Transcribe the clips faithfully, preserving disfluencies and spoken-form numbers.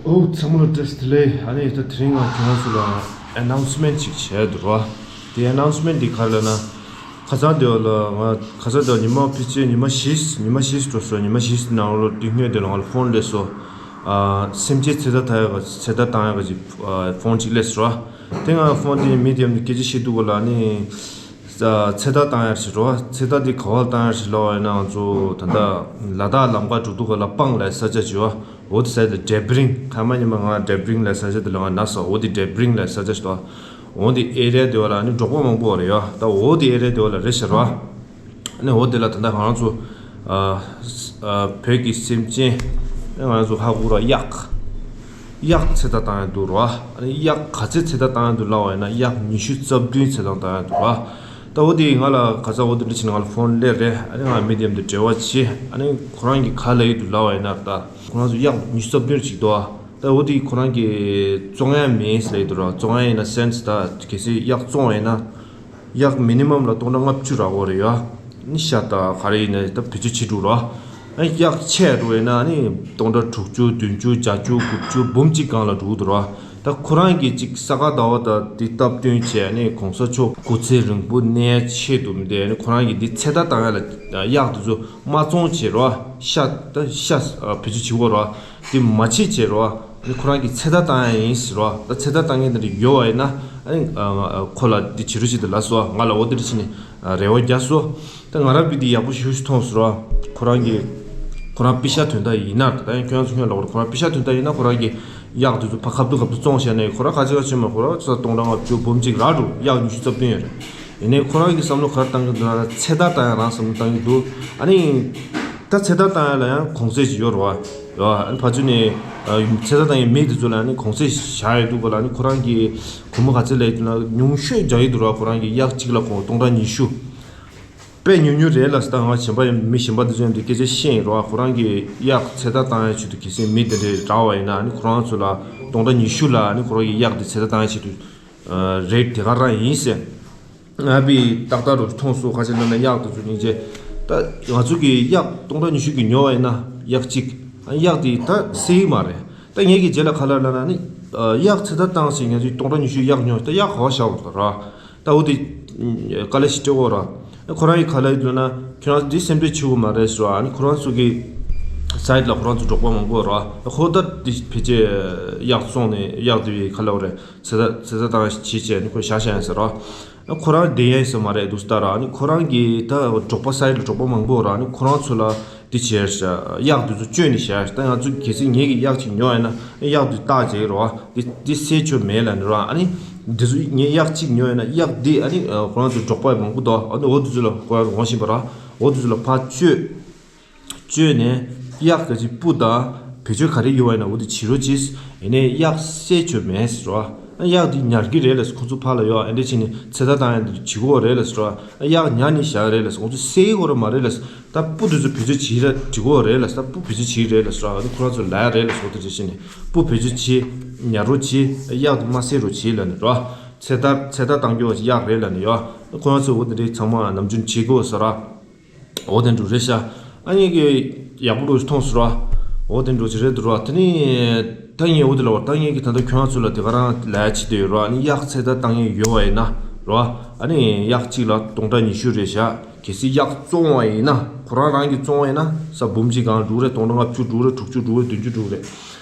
ཨོ་ཚང་མ་ལ་བཀྲ་ཤིས་བདེ་ལེགས། ཨ་ནི་ད་དེ་རིང་ང་ཁྱེད་རང་ཚོ་ལ་ཨེ་ནའུན་སི་མེན་ཊི་ཅིག་བྱས་འདུག་ར། དེ་ཨེ་ནའུན་སི་མེན་ཊི་འདི་ག་རེ་ལབ་ན། ཁ་སང་དེ་བ་ལ་ང་ཁ་སང་དེ་བ་ཉི་མ་ཕལ་ཆེར་ཉི་མ་བཞི་ཉི་མ་བཞི་འགྲོ་སོང་། ཉི་མ་བཞི་ནང་ལོ་དེ་སྔོན་དེ་ལ་ང་ལ་ཕོན་སླེབས་སོང་། ཨ་སེམས་ཅན་ཚེ་ཐར་བཏང་ཡག་གི་ཚེ་ཐར་བཏང་ཡག་གི་ཅིག་ཨ་ཕོན་ཅིག་སླེབས་སོང་ར། དེ་ང་ཕོན་དེ་མི་དེ་ཡང་སྐད་ཆ་བཤད་དུས་ག་ལ་ནི། ཚེ་ཐར་བཏང་ཡག་ཞིག་རོ། ཚེ་ཐར་འདི་ག་བ་ལ་བཏང་ཡག་ཞིག་ལབ་པ་ཡིན་ན། ང་ཚོ་ད་ལྟ་ལ་དྭགས་ལམ་ཁ་འགྲོ་དུས་ག་ལ་སྤང་ལབ་ས་ཆ་ཅིག་ཡོད། འོ་དེ་ས་དེ་ཌེབ་རིང་། ཁ་མ་ཉི་མ་ང་ཌེབ་རིང་ལབ་ས་ཆ་དེ་ལ་ང་ན་ས། འོ་དེ་ཌེབ་རིང་ལབ་ས་ཆ་ཞིག་འདུག་འོ་དེ་ཨེ་རི་ཡ་དེ་བ་ལ་ནི་འབྲོག་པ་མང་པོ་རེད་ཡོད། ད་འོ་དེ་ཨེ་རི་ཡ་དེ་བ་ལ་རེད་ཤག་རོ། ནི་འོ་དེ་ལ་ད་ལྟ་ང་རང་ཚོ་ཨ་ཨ་བོད་ཀྱི་སེམས་ཅན་ང་རང་ཚོ་ཧ་གོ་ར། གཡག་གཡག་ཚེ་ཐར་བཏང་ཡག་འདུག་ར། ཨ་ནི་གཡག་ག་ཚད་ཚེ་ཐར་བཏང་ཡག་འདུག་ལབ་པ་ཡིན་ན། གཡག་ཉི་ཤུ་རྩ་བདུན་ཚེ་ཐར་བཏང་ཡག་འདུག་ར། ད་འོ་དེ་ང་ལ་ག་ཚ་འོ་དེ་འདྲ་བྱས་ནས་ང་ལ་ཕོན་སླེབས་རེད། ཨ་ནི་ང་མི་དེ་འདྲ་འབྲེལ་བ་བྱས། ཨ་ནི་ཁོ་རང་གིས་ག་ལབ་ཡོད་འདུག་ལབ་པ་ཡིན་ན། ད་ཁོ་རང་ཚོ་གཡག་ཉི་ཤུ་རྩ་བདུན་ཅིག་འདུག་ད་འོ་དེ་ཁོ་རང་གིས་བཙོང་ཡག་མིན་ཟེར་ལབ་ཡོད་འདུག་ར། བཙོང་ཡག་ཡིན་ན་སེན་སི་ད་གལ་སྲིད་གཡག་བཙོང་བ་ཡིན་ན། གཡག་མི་ནི་མམ་ལ་སྟོང་ཕྲག་ལྔ་བཅུ་རག་གི་རེད་ཡ། ནི་ཤ་དང་ག་རེ་ཡིན་ན་ད་བེད་སྤྱོད་བྱེད་འགྲོ་ར། ཨ་གཡག་ཆེ་འགྲོ་ཡིན་ན་ནི་སྟོང་ཕྲག་དྲུག་ཅུ་བདུན་ཅུ་བརྒྱད་ཅུ་དགུ་བཅུ་འབུམ་གཅིག་སྒང་ལ་འགྲོ་གི་འདུག་ར། ད་ཁོ་རང་གིས་ཅིག་ས་ག་ཟླ་བ་དང་དེ་སྟབས་བསྟུན་བྱས་ནས་གོང་ས་མཆོག་སྐུ་ཚེ་རིང་པོ་གནས་ཆེད་དུ་མི་དེ་ནི་ཁོ་རང་གིས་འདི་ཚེ་ཐར་བཏང་ཡག་ལ་གཡག་དེ་ཚོ་མ་བཙོང་བྱས་ར། ཤ་ད་ཤ་བེད་སྤྱོད་བྱེད་དགོས་ར། དེ་མ་བྱེད་བྱས་ར། ཨ་ནི་ཁོ་རང་གིས་ཚེ་ཐར་བཏང་ཡག་ཡིན་ཟེར་ར། ད་ཚེ་ཐར་བཏང་མཁན་དེ་འདྲ་ཡོད་པ་ཡིན་ན། ཨ་ནི་ཨ་ཁོ་ལ་འདི་བྱེད་རོགས་བྱེད་དེ་ལབ་སོང་། ང་ལ་འོ་དེ་འདྲ་བྱས་ནས་རེ་བ་བརྒྱབ་སོང་། ད་ང་རང་གིས་འདི་ཡག་པོ་ཞེ་པོ་ཞིག་མཐོང་སོང་ར། ཁོ་རང་གིས་ཁོ་རང་པེ་ཤ་དོན་དག་ཡིན་ན། ད་ཡང་ཁྱོད་རང་ཚོ་ཁྱོད་ལ་ཁོ་རང་པེ་ཤ་དོན་དག་ཡིན་ན། ཁོ་རང་གིས་གཡག་དེ་ཚོ་ཕར་ཁ་བསྡུ་ཁ་བསྡུ་བཙོང་བྱས་ནས། ཁོ་རང་ཁ་ཆེ་ཁ་ཆེ་མ་ཁོ་རང་ཚོ་སྟོང་ཕྲག་ལྔ་བཅུ་འབུམ་གཅིག་རག་འགྲོ། གཡག་ཉི་ཤུ་རྩ་བདུན་ཡོད་རེད། ཡིན་ནའི་ཁོ་རང་གི་བསམ་བློ་ག་རེ་བཏང་གི་འདུག་ལབ་ན། ཚེ་ཐར་བཏང་ཡག་རང་བསམ་བློ་བཏང་གི་འདུག་ཨ་ནི་ད་ཚེ་ཐར་བཏང་ཡག་ལ་ཡང་གོང་ཚད་ཅིག་ཡོད་རེད་བ། ཡོད། ཨ་ནི་ཕར་ཚུར་ནས་ཨ་ཚེ་ཐར་བཏང་མཁན་མི་དེ་ཚོ་ལ་ནི་གོང་ཚད་བཞག་ཡོད་འདུག་ག་ལ། ནི་ཁོ་རང་གི་སྒོར་མོ་ག་ཚད་ལབ་ཡོད་འདུག་ན། ཉུང་ཤོས་བཞག་ཡོད་འདུག་ར། ཁོ་རང་གི་གཡག་གཅིག་ལ་ཁོ་སྟོང་ཕྲག་ཉི་ཤུ། དཔེ་ཉུང་ཉུང་རེད་ལབ་སོང་། ད་ང་གཞན་པ་ཡང་མི་གཞན་པ་དེ་ཚོ་ཡང་དེ་སྐད་ཆ་བཤད་ཡིན་ར། ཁོ་རང་གི་གཡག་ཚེ་ཐར་བཏང་ཡག་ཆེད་དུ་གལ་སྲིད་མི་དེ་འདྲས་རག་པ་ཡིན་ན། ནི་ཁོ་རང་ཚོ་ལ་སྟོང་ཕྲག་ཉི་ཤུ་ལ་ནི་ཁོ་རང་གི་གཡག་དེ་ཚེ་ཐར་བཏང་ཡག་ཆེད་དུ་རེད། དེ་ག་རང་ཡིན་ཟེར། ང་བི་ཏག་ཏག་རུ་མཐོང་སོང་། ཁ་ཆེ་ན་ན་གཡག་དེ་ཚོ་སྙིང་རྗེ། ད་ང་ཚོ་གི་གཡག་སྟོང་ཕྲག་ཉི་ཤུ་གི་ཉོ་བ་ཡིན་ན། གཡག་གཅིག་གཡག་དེ་ད་བསད་ཀྱི་མ་རེད། ད་ངེད་ཀྱི་རྗེས་ལ་ག་ལབ་ལབ་ན་ནི། གཡག་ཚེ་ཐར་བཏང་ཞིག་ང་ཚོས་སྟོང་ཕྲག་ཉི་ཤུ་གཡག་ཉོ། ད་གཡག་ག་བ་བཞག་པ་རེད་ར། ད་འོ་དེ་དཀའ་ལས་ཤིག་སྤྲད་དགོས་ར། ཁོ་རང་གིས་ག་ལབ་ཡོད་ལབ་ན། ཁྱོད་རང་འདི་སེམས་ཁྲལ་བྱེད་དགོས་མ་རེད་ཟེར་བ། ཨ་ནི་ཁོ་རང་ཚོ་གི་སའིཊ་ལ་ཁོ་རང་ཚོ་འབྲོག་པ་མང་པོ་ར། ཁོ་ད་འདི་ཕལ་ཆེར་གཡག་བཙོང་ནས་གཡག་དེ་བས་ག་ལབ་རེད། ཚེ་ཐར་ཚེ་ཐར་བཏང་བྱས་བྱས་ནི་ཁོས་བཞག་བཞག་ཡིན་ཟེར་ར། ཁོ་རང་བསྡད་ཡག་ཡིན་ས་མ་རེད་འདུག་ཟེར་ད་ར། ཨ་ནི་ཁོ་རང་གིས་ད་འབྲོག་པ་སའིཊ་ལ་འབྲོག་པ་མང་པོ་ར། ཨ་ནི་ཁོ་རང་ཚོ་ལ་འདི་བྱས་ཤག་གཡག་དེ་ཚོ་བཅོས་ནས་བཞག་ཤག་ད་ང་ཚོ་གལ་སྲིད་ངེད་ཀྱི་གཡག་ཅིག་ཉོ་ཡིན་ན། གཡག་དེ་བཏགས་བྱས་ར། འདི་འདི་བསད་ཆོག་མེད་ལབ་ནི་ར། ཨ་ནི་འདི་ཚོ་ངས་གཡག་གཅིག་ཉོ་ཡིན་ན། གཡག་འདི་ཨ་ནི་ཁོ་རང་ཚོ་འབྲོག་པ་མང་པོ་འདུག་ཨ་ནི་འོ་དེ་ཚོ་ལ་ཁོ་རང་ཚོ་འོང་བཞིན་པ་ར། འོ་དེ་ཚོ་ལ་ཕར་བཅོས། བཅོས་ནས་གཡག་གི་ཅིག་སྤུ་དང་བེད་སྤྱོད་ག་རེ་ཡོད་པ་ཡིན་ན་འོ་དེ་བྱེད་རོགས་གྱིས། ཡིན་ནའི་གཡག་བསད་ཆོག་མེད་ཟེར་ར། གཡག་འདི་ཉར་གི་རེད་ལབ་སོང་། ཁོ་ཚོ་ཕར་ལ་ཡོད། ཨ་འདྲ་བྱས་ནས་ཚེ་ཐར་བཏང་ཡག་འདི་བྱེད་དགོས་རེད་ལབ་སོང་། གཡག་ཉར་ནས་བཞག་རེད་ལབ་སོང་། ཁོ་ཚོ་བསད་ཀྱི་ཡོད་རེད་མ་རེད་ལབ་སོང་། ད་སྤུ་དེ་ཚོ་བེད་སྤྱོད་བྱེད་ར་འགྲིག་གི་རེད་ལབ་སོང་། ད་སྤུ་བེད་སྤྱོད་བྱེད་རེད་ལབ་སོང་། ཨ་ནི་ཁོ་རང་ཚོ་ལབ་ཡག་རེད་ལབ་སོང་། འོ་དེ་འདྲ་བྱས་ནས་སྤུ་བེད་སྤྱོད་བྱེད། ཉར་རོགས་བྱེད། གཡག་དེ་མ་བསད་རོགས་བྱེད་ལབ་ནི་ར། ཚེ་ཐར་ཚེ་ཐར་བཏང་རྒྱུ་བ་ཅིག་གཡག་རེད་ལབ་ནི་ཡོད། ཁོ་རང་ཚོ་འོ་དེ་འདྲའི་ཚང་མ་ནམ་རྒྱུན་བྱེད་དགོས་ཟེར་ར། འོ་དེ་འདྲ་རེད་ཤག་ཨ་ནི་གི་ཡག་པོ་འདྲ་ཞིག་མཐོང་སོང་ར། འོ་དེ་འདྲ་ཞིག་རེད་འདུག་ར། དེ་ནི་ད་ངས་འོ་དེ་ལ་བར་ད་ངས་གི་ད་ལྟ་ཁྱོད་རང་ཚོ་ལ་དེ་ག་རང་ལབ་ཡག་བྱེད་དེ་ཡོད་ར། ཨ་ནི་གཡག་ཚེ་ཐར་བཏང་ཡག་ཡོད་པ་ཡིན་ན་ར། ཨ་ནི་གཡག་གཅིག་ལ་སྟོང་ཕྲག་ཉི་ཤུ་རེད་ཤག་གལ་སྲིད་གཡག་བཙོང་བ་ཡིན་ན། ཁོ་རང་རང་གིས་བཙོང་བ་ཡིན་ན་ས་འབུམ་གཅིག་སྒང་འགྲོ་གི་རེད། སྟོང་ཕྲག་ལྔ་བཅུ་འགྲོ་གི་རེད། དྲུག་ཅུ་འགྲོ་གི་རེད། བདུན་ཅུ་འགྲོ་གི་རེད།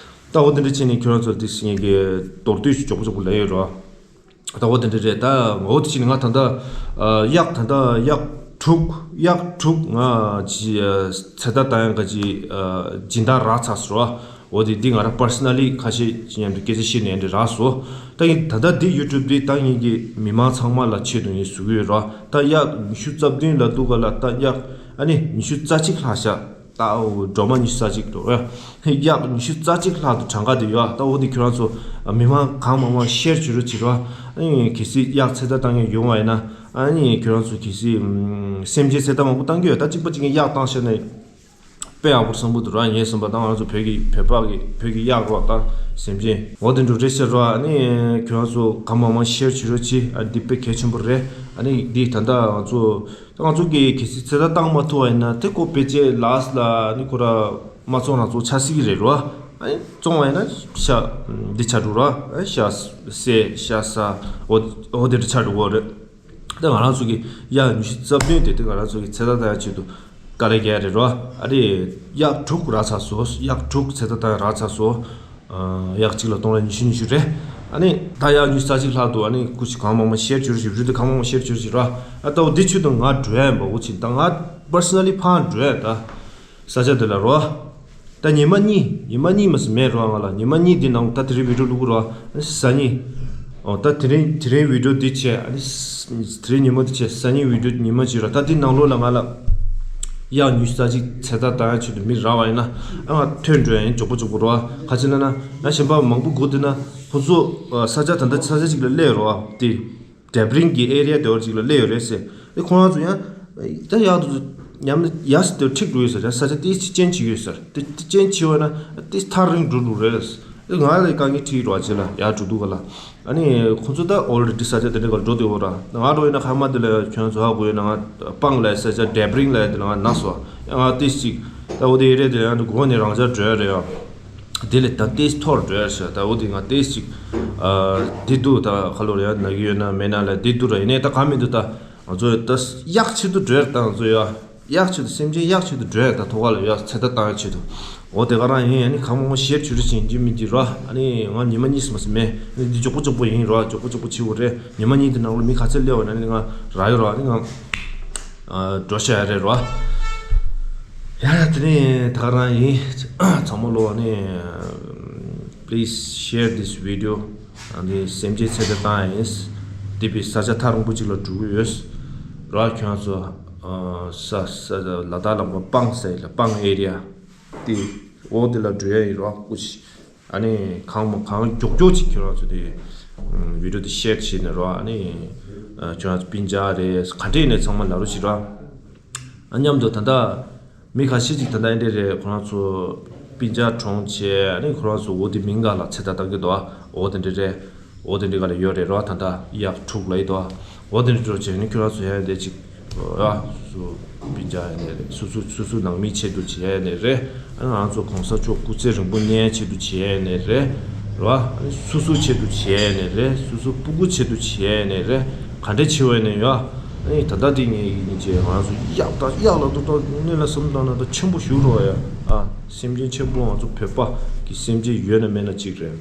ད་འོ་དེ་འདྲ་བྱས་ནས་ཁྱོད་རང་ཚོ་ལ་དེ་ངས་གི་མདོར་བསྡུས་ཤིག་མགྱོགས་པོ་མགྱོགས་པོ་ལབ་ཡོད་ར། ད་འོ་དེ་འདྲ་རེད། ད་འོ་དེ་བྱས་ནས་ང་ད་ལྟ་ཨ་གཡག་ད་ལྟ་གཡག་དྲུག་གཡག་དྲུག་ང་ཅི་ཨ་ཚེ་ཐར་བཏང་ཡག་གི་ཅིག་ཨ་སྦྱིན་བདག་རག་ཚར་སོང་ར། འོ་དེ་འདི་ང་རང་པར་སོ་ན་ལི་ཁ་ཤས་ཅིག་མཉམ་དུ་སྐད་ཆ་བཤད་ནས་འདི་རག་སོང་། ད་ངས་ད་ལྟ་འདི་ཡུ་ཊུབ་འདི་ད་ངས་ཀྱི་མི་མང་ཚང་མ་ལ་ཆེད་དུ་ངས་བཟོ་གི་ཡོད་ར། ད་གཡག་ཉི་ཤུ་རྩ་བདུན་ལ་འདུག་ག་ལ། ད་གཡག་ཨ་ནི་ཉི་ཤུ་རྩ་གཅིག་ལྷག་ཤག་ད་འོ་སྒྲོལ་མ་ཉི་ཤུ་རྩ་གཅིག་འགྲོ་བས། གཡག་ཉི་ཤུ་རྩ་གཅིག་ལྷག་ཏུ་གྲངས་ཀ་དེ་ཡོད། ད་འོ་དེ་ཁྱོད་རང་ཚོ་མི་མང་གང་མང་མང་ཤེར་བྱེད་རོགས་བྱེད་རོགས། ཨ་ནི་གལ་སྲིད་གཡག་ཚེ་ཐར་བཏང་མཁན་ཡོང་བ་ཡིན་ན། ཨ་ནི་ཁྱོད་རང་ཚོ་གལ་སྲིད་ཨམ་སེམས་ཅན་ཚེ་ཐར་མང་པོ་བཏང་གི་ཡོད། ད་གཅིག་པ་གཅིག་གིས་གཡག་བཏང་ཤེར་ནས་དཔེ་ཡག་པོ་བསམ་པོ་འདུག་ར། ངས་བསམ་པ་ད་ང་ཚོ་བོད་ཀྱི་བོད་པ་གི་བོད་ཀྱི་གཡག་རོགས་ད་སེམས་ཅན་འོ་དེ་འགྲོ་རེད་ཤེར་རོགས། ཨ་ནི་ཁྱོད་རང་ཚོ་གང་མང་མང་ཤེར་བྱེད་རོགས་གྱིས། ཨ་འདི་དཔེ་གལ་ཆེན་པོ་རེད། ཨ་ནི་འདི་ད་ལྟ་ང་ཚོ། ད་ང་ཚོ་གིས་གལ་སྲིད་ཚེ་ཐར་བཏང་མ་ཐུབ་པ་ཡིན་ན་དེ་ཁོ་ཕལ་ཆེར་ལཱས་ལ་ནི་ཁོ་ར་མ་ཚོང་རང་ཚོ་ཆགས་སྲིད་ཀྱི་རེད་རོ། ཨ་ནི་བཙོང་བ་ཡིན་ན་ཤ་འདི་ཆགས་འགྲོ་ར། ཨ་ཤ་སེ་ཤ་ས་འོ་འོ་དེ་འདྲ་ཆགས་འགྲོ་གི་རེད། ད་ང་རང་ཚོ་གི་གཡག་ཉི་ཤུ་རྩ་བདུན་དེ་དེ་ང་རང་ཚོ་གི་ཚེ་ཐར་བཏང་ཡ་ཆེད་དུ་དཀའ་ལས་རྒྱག་ཡ་རེད་ར། ཨ་རེ་གཡག་དྲུག་རག་ཚར་སོང་། གཡག་དྲུག་ཚེ་ཐར་བཏང་ཡ་རག་ཚར་སོང་། ཨ་གཡག་གཅིག་ལ་སྟོང་ལ་ཉི་ཤུ་ཉི་ཤུ་རེད། ཨ་ནི་ད་གཡག་ཉི་ཤུ་རྩ་གཅིག་ལྷག་འདུག་ཨ་ནི་སྐུ་མཁྱེན་གང་མང་མང་ཤེར་བྱོས་རོགས་བྱེད། བི་ཌིའོ་དེ་གང་མང་མང་ཤེར་བྱོས་རོགས་བྱེད་ར། ཨ་ད་འོ་དེ་ཆེད་དུ་ང་འགྲོ་ཡ་ཡིན་པ། འོ་ཆེ་ད་ང་པར་སོ་ན་ལི་ཕར་འགྲོ་ཡ་ད། ས་ཆ་དེ་ལ་རོ། ད་ཉི་མ་གཉིས། ཉི་མ་གཉིས་མ་ཟིན་མེད་རོ། ང་ལ་ཉི་མ་གཉིས་འདི་ནང་ད་དེ་རིང་བི་ཌིའོ་བླུག་གི་རོ། སང་ཉིན། ཨོ་ད་དེ་རིང་དེ་རིང་བི་ཌིའོ་འདི་བྱས། ཨ་ནི་དེ་རིང་ཉི་མ་འདི་བྱས། སང་ཉིན་བི་ཌིའོ་ཉི་མ་བྱས་རོ། ད་འདི་ནང་ལོགས་ལ་ང་ལ་གཡག་ཉི་ཤུ་རྩ་གཅིག་ཚེ་ཐར་བཏང་ཡ་ཆེད་དུ་མི་རག་པ་ཡིན་ན། ཨ་ང་ཐོན་འགྲོ་ཡ་ཡིན། མགྱོགས་པོ་མགྱོགས་པོ་རོ། ག་ཅི་ལབ་ན་ང་གཞན་པ་མང་པོ་སྒུག་བསྡད་ན་ཁོ་ཚོ་ས་ཆ་ད་ལྟ་ས་ཆ་གཅིག་ལ་སླེབས་རོ། དེ། ཌེབ་རིང་གི་ཨེ་རི་ཡ་དེ་བར་ཅིག་ལ་སླེབས་ཡོད་རེད་ཟེར། ཨེ་ཁོ་རང་ཚོ་ཡང་ད་ཡག་ཏུ་ཉམས་ན་ཡག་ཟེར་དེ་འཁྲིག་འགྲོ་ཡོད་ཟེར། ཡང་ས་ཆ་ཏོག་ཙམ་ཅན་བྱེད་ཀྱི་ཡོད་ཟེར། དེ་ཏོག་ཙམ་ཅན་བྱེད་པ་ན་ཏོག་ཙམ་ཐག་རིང་འགྲོ་འགྲོ་རེད། ཨེ་ང་ལ་དཀའ་ངལ་འཕྲད་ཀྱི་རེད་བ། ཅི་ལ་ཡག་འགྲོ་འདུག་ག་ལ། ཨ་ནི་ཁོ་ཚོ་ད་ཨོལ་རེ་ཌི་ས་ཆ་དེ་འདྲ་ག་ལ་འགྲོ་བསྡད་ཡོད་ར། ང་འགྲོ་ཡིན་ན་ཁ་མ་དེ་ལ་ཁྱོད་ཚོ་ཧ་གོ་ཡོད་ན་ང་སྤང་ལ་ས་ཆ་ཌེབ་རིང་ལ་དེ་ལ་ང་ན་སོང་། ཡང་ང་ཏོག་ཙམ་ཅིག་ད་འོ་དེ་ཨེ་རི་ཡ་དེ་ལ་ཡང་དགོས་ནས་རང་འཇགས་འགྲོ་ཡ་རེད་ཡ། དེ་ལས་ད་ཏོག་ཙམ་མཐོ་རུ་འགྲོ་ཡ་ཤག་ད་འོ་དེ་ང་ཏོག་ཙམ་ཅིག་ཨ་དེ་འདུག་ད་ཁ་ལོ་རེ་ཡ་ན་གི་ཡོད་ན་མེད་ན་ལ་དེ་འདུག་ར། ཡིན་ནའི་ད་ག་མི་འདུག་ད་ང་ཚོ་ད་གཡག་ཆེད་དུ་འགྲོ་ཡ་རེད། ད་ང་ཚོ་ཡ་གཡག་ཆེད་དུ། སེམས་ཅན་གཡག་ཆེད་དུ་འགྲོ་ཡ་རེད། ད་ཐོག་ཁ་ལ་ཡ་ཚེ་ཐར་བཏང་ཡ་ཆེད་དུ། འོ་དེ་ག་རང་ཡིན། ཡ་ནི་གང་མང་མང་ཤེར་བྱོས་རོགས་བྱེད། འདི་མི་འདི་ར། ཨ་ནི་ང་ཉི་མ་གཉིས་མ་ཟིན་མེད། ཨ་ནི་འདི་མགྱོགས་པོ་མགྱོགས་པོ་ཡིན་ར། མགྱོགས་པོ་མགྱོགས་པོ་བྱེད་དགོས་རེད། ཉི་མ་གཉིས་དེ་ནང་ལ་མི་ག་ཚད་སླེབས་པ་ན་ཨ་ནི་ང་རག་ཡོད་ར། ཨ་ནི་ང་ཨ་འགྲོ་ཤ་ཡ་རེད་ར། ཡ་ཡ། དེ་ནས་ད་ག་རང་ཡིན། ཚང་མ་ལོ་ནི། Please share this video. ཨ་ནི་སེམས་ཅན་ཚེ་ཐར་བཏང་ཡ་ཡིན། དེ་བི་ས་ཆ་ཐག་རིང་པོ་ཅིག་ལ་འགྲོ་གི་ཡོད་ར། ཁྱོད་ཚོ་ཨ་ས་ས་ལ་དྭགས་ལ་མ་སྤང་ཟེར་ལ་སྤང་ཨེ་རི་ཡ་དེ་འོག་དེ་ལ་འགྲོ་ཡ་ཡིན་ར། སྐུ་མཁྱེན། ཨ་ནི་གང་མ་གང་མགྱོགས་མགྱོགས་ཅིག་ཁྱོད་རང་ཚོ་དེ་ཨ་བི་ཌིའོ་དེ་ཤེར་བྱས་ནས་རོ། ཨ་ནི་ཨ་ཁྱོད་རང་ཚོ་སྤུན་ཀྱག་རེད། ག་འདྲས་ནས་ཚང་མ་ལ་རོ་ཞིག་རོ། ཨ་མཉམ་དུ་ད་ལྟ་མི་ཁ་ཤས་ཅིག་ད་ལྟ་ཨེ་འདྲས་རེད། ཁོ་རང་ཚོ་སྤུན་ཀྱག་གྲོངས་བྱས། ཨ་ནི་ཁོ་རང་ཚོ་འོ་དེ་མིང་ག་ལ་ཚེ་ཐར་བཏང་གི་འདུག་འོ་དེ་འདྲས་རེད། འོ་དེ་འདྲས་ག་ལ་ཡོད་རེད་རོ། ད་ལྟ་གཡག་དྲུག་ལ་ཡི་འདུག་འོ་དེ་འདྲས་འགྲོ་བྱས་ནས་ཁྱོད་རང་ཚོ་ཡ་དེ་ཅིག་ཨ་སོ་སོ་སྤུན་ཀྱག་ཡིན་ནའི་རེད། སོ་སོ་སོ་སོ་ནང་མི་ཆེད་དུ་བྱེད་ཡ་ཡིན་ནའི་རེད། ཨ་ང་ཚོ་གོང་ས་མཆོག་སྐུ་ཚེ་རིང་པོ་གནས་ཡ་ཆེད་དུ་བྱེད་ཡ་ཡིན་ནའི་རེད། རེད་བ། ཨ་སོ་སོ་ཆེད་དུ་བྱེད་ཡ་ཡིན་ནའི་རེད། སོ་སོ་སྤུ་གུ་ཆེད་དུ་བྱེད་ཡ་ཡིན་ནའི་རེད། ག་འདྲ་བྱེད་པ་ཡིན་ནའི་ཡོད། ཨ་ད་ལྟ་འདི་ངས་ཡིན་ཅེས་ང་ཚོ་གཡག་དང་གཡག་ལ་ཏོག་ཏོག་གནས་ལ་བསམ་བཏང་ན་ད་ཆེན་པོ་ཞིག་རེད་བ་ཡ། ཨ་སེམས་ཅན་ཆེན་པོ་ང་ཚོ་བོད་པ་གི་སེམས་ཅན་ཡོད་ན་མེད་ན་གཅིག་རེད།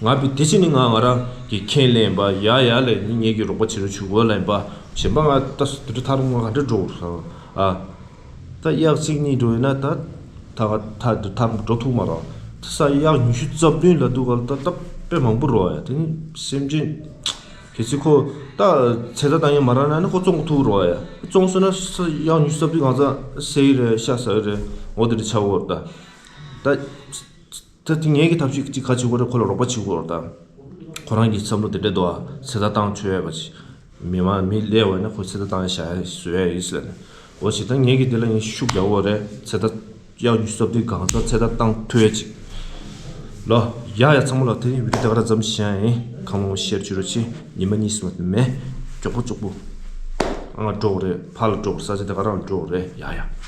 ང་བི་དེ་ཕྱི་ནི་ང་ང་རང་གི་ཁས་ལེན་པ་ཡ་ཡ་ལས་ནི་ངེད་ཀྱི་རོགས་པ་བྱེད་རོགས་བྱེད་དགོས་ལ་ཡིན་པ། གཞན་པ་ང་ད་དུ་ཐར་མ་ག་འདྲ་འགྲོ་དགོས་ས། ཨ་ད་གཡག་གཅིག་གཉིས་འགྲོ་ཡིན་ན་ད་ད་ག་ད་དུ་ཐར་འགྲོ་ཐུབ་མ་རོགས། ད་ས་གཡག་ཉི་ཤུ་རྩ་བདུན་ལ་འདུག་ག་ལ་ད་ད་དཔེ་མང་པོ་རོགས་ཡ། དེ་ནི་སེམས་ཅན་གལ་སྲིད་ཁོ་ད་ཚེ་ཐར་བཏང་ཡ་མ་རག་ན་ནི་ཁོ་བཙོང་ཐུབ་རོགས་ཡ། བཙོང་སོང་ན་ས་གཡག་ཉི་ཤུ་རྩ་བདུན་གང་ཚ་ཟས་ཡི་རེད། ཤ་ཟ་ཡི་རེད། འོ་དེ་འདྲ་ཆགས་ཡོད་རེད་ད། ད། ད་དེ་ངེད་ཀྱི་ཐབས་ཤེས་ཅིག་ག་བྱེད་དགོས་རེད། ཁོ་ལ་རོགས་པ་བྱེད་དགོས་རེད་ད། ཁོ་རང་གི་བསམ་བློ་དེ་འདྲ་འདུག་ཨ། ཚེ་ཐར་བཏང་ཆོག་ཡ་ག་ཅིག་མི་མང་མི་སླེབས་པ་ན་ཁོ་ཚེ་ཐར་བཏང་ཡ་བཞག་ཡ་བཟོ་ཡ་ཡིན་ཟེར་ནས། འོ་ཞེ་ད་ངེད་ཀྱི་དེ་ལ་ངས་ཤུགས་རྒྱག་དགོས་རེད། ཚེ་ཐར་གཡག་ཉི་ཤུ་རྩ་བདུན་གང་ཚ་ཚེ་ཐར་བཏང་ཐུབ་ཡ་ཅིག་ལོ། ཡ་ཡ་ཚང་མ་ལ་དེ་རིང་བི་ཌིའོ་དེ་ག་རང་ཙམ་ཞིག་ཡིན། གང་མང་ཤེར་བྱེད་རོགས་བྱེད། ཉི་མ་གཉིས་སུ་མ་མེད། མགྱོགས་པོ་མགྱོགས་པོ་ང་འགྲོ་དགོས་རེད། ཕར་ལ་འགྲོ་དགོས། ས་ཆ་དེ་ག་རང་འགྲོ་དགོས་རེད། ཡ་ཡ།